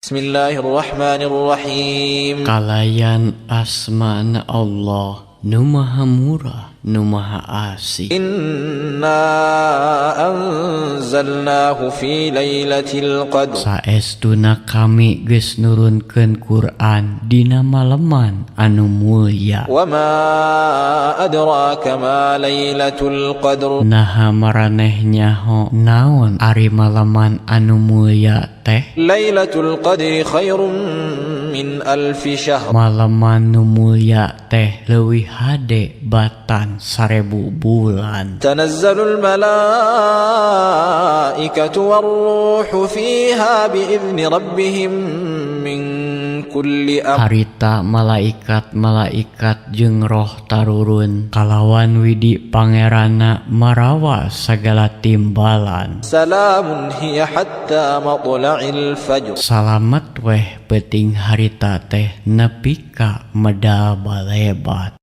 Bismillahirrahmanirrahim. Kalayan asmana Allah nu maha murah, nu maha asih. Inna anzalnahu fi lailatul qadr. Saestuna kami geus nurunkeun Quran dina maleman anu mulya. Wa ma adraka ma lailatul qadr. Naha maraneh nyaho naon ari maleman anu mulya teh? Lailatul qadri khairum min alfi syahr. Maleman nu mulya teh leuwih hade batan 1000 bulan. Tanazzalul malaikatu warruhu fiha biizni rabbihim min kulli amr. Harita malaikat-malaikat jeung roh tarurun kalawan widi pangeranna marawa sagala timbalan. Salamun hiya hatta matla'il fajr. Salamet weh peuting harita teh nepi ka medal balebat.